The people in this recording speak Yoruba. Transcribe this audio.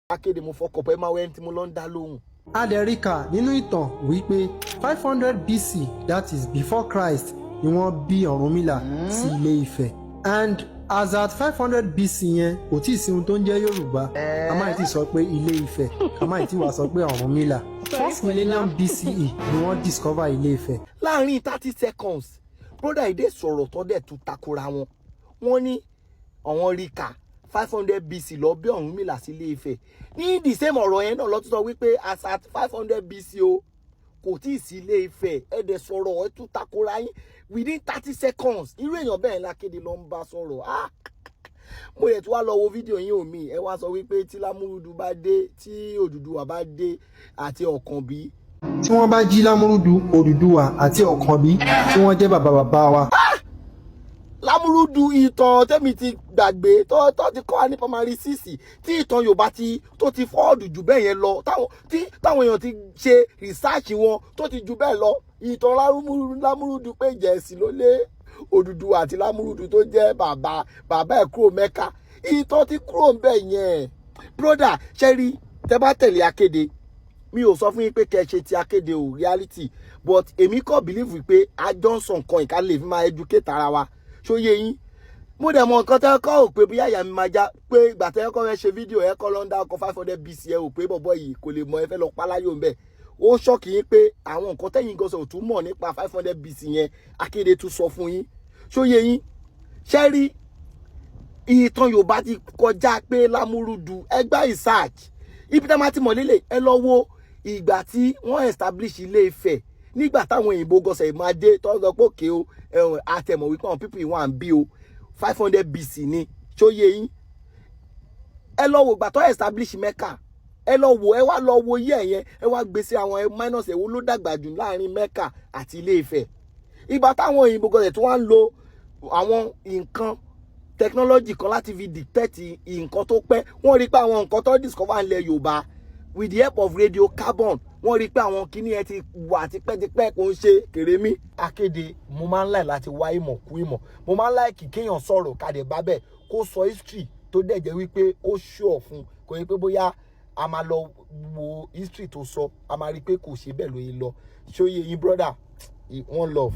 Akéde, mo fọkọ̀ pé máa wẹ́n tí mo lọ ń dá lóhùn. A dẹ̀ rí kà nínú ìtàn wípé 500 BC, that is before Christ, ni wọ́n bí Ọ̀rúnmìlà sí Ilé Ifẹ̀, and as at 500 BC yẹn, kò tí ì sí ohun tó ń jẹ́ Yorùbá. Ká má tí ì sọ pé Ilé Ifẹ̀, ká má tí ì wá sọ pé Ọ̀rúnmìlà. First millennium BCE ni wọ́n discover Ilé Ifẹ̀. Láàrin 30 seconds, brother ìdè sọ̀rọ̀ tó dẹ̀ tún takora wọn. Wọ́n ní àwọn rí kà 500 BC lọ bí Ọ̀rúnmìlà sí Ilé Ifẹ̀. Ní the same ọ̀rọ̀ yẹn náà ló tún sọ wípé as at 500 BC o, kò tí ì sí Ilé Ifẹ̀. Ẹ dẹ̀ sọ̀rọ̀, ẹ tún takora yín within 30 seconds. Irú èèyàn bẹ́ẹ̀ lákéde ló ń bá sọ̀rọ̀. Ah, mo yẹ tí wàá lọ wo fídíò yín omi. Ẹ wá sọ wípé tí Lámúrúdù bá dé, tí Odùduwà bá dé àti Ọ̀kànbí. Tí wọ́n bá jí Lámúrúdù, Odùduwà àti Ọ̀kànbí tí wọ́n jẹ́ bàbá bàbá wa. Lámúrúdù, ìtàn tẹ́mi ti gbàgbé tó ti kọ́ wa ní primary six, tí ìtàn Yorùbá ti tó ti fọ́ọ̀dù jù bẹ́ẹ̀ yẹn lọ, táwọn tí táwọn èèyàn ti ṣe research wọn tó ti jù bẹ́ẹ̀ lọ. Ìtàn Lámúrúdù pé Jẹ̀sì ló lé Odùduwà àti Lámúrúdù tó jẹ́ bàbá bàbá ẹ̀ kúrò Mẹ́ka, ìtàn ti kúrò ń bẹ̀ yẹn. Brother, ṣẹ́rí tẹ́ bá tẹ̀lé Akéde, mi ò sọ fún yín pé kẹ́ ẹ ṣe ti Akéde o, reality, but èmi kọ́ believe pé a jọ ń sọ nǹkan ìka lè fi máa educate ara wa. Ṣó yé yín? Mo dẹ̀ mọ nǹkan tẹ́ kọ́ ò pé bí àyà mi máa já pé ìgbà tẹ́ kọ́ fẹ́ ṣe fídíò, ẹ kọ́ ló ń dá ọkọ̀ 500 BC. Ẹ ò pé bọ̀bọ̀ yìí kò lè mọ, ẹ fẹ́ lọ páláyò ń bẹ̀. Ó shock yín pé àwọn nǹkan tẹ́yìn gan sọ ò tún mọ̀ nípa 500 BC yẹn, Akéde tún sọ fún yín. Ṣó yé yín? Ṣé rí ìtàn Yorùbá ti kọjá pé Lámúrúdù. Ẹgbẹ́ research ibi tá máa ti mọ̀ lélẹ̀, ẹ lọ wo ìgbà tí wọ́n establish Ilé Ifẹ̀, nígbà táwọn òyìnbó gọ̀sẹ̀ máa dé tó ń sọ pé òkè o, àtẹ̀mọ̀ wípé àwọn people wà ń bí o, 500 BC ni. Ṣó yé yín? Ẹ lọ wo ìgbà tó establish Mecca. Ẹ lọ wo, ẹ wá lọ wo yẹ yẹn, ẹ wá gbé sí àwọn minus ẹ̀wọ́ ló dàgbà jù láàrin Mecca àti Ilé Ifẹ̀. Ìgbà táwọn òyìnbó gọ̀sẹ̀ tí wọ́n ń lo àwọn nǹkan technology kan láti fi detect nǹkan tó pẹ́, wọ́n rí pé àwọn nǹkan tó discover ńlẹ̀ Yorùbá with the help of radiocarbon, wọ́n rí pé àwọn kinní ẹ ti wà tipẹ́tipẹ́, kò ń ṣe kèrémí. Akéde, mo máa ń like láti wá ìmọ̀ kú ìmọ̀. Mo máa ń like kéèyàn sọ̀rọ̀ kàdé bá bẹ́ẹ̀ kó sọ history tó dẹ̀ jẹ́ wípé ó sure fún, kò yẹ pé bóyá a máa lọ wo history tó sọ, a máa rí i pé kò ṣe bẹ́ẹ̀ lóye lọ. Ṣó yé yín, brother? One love.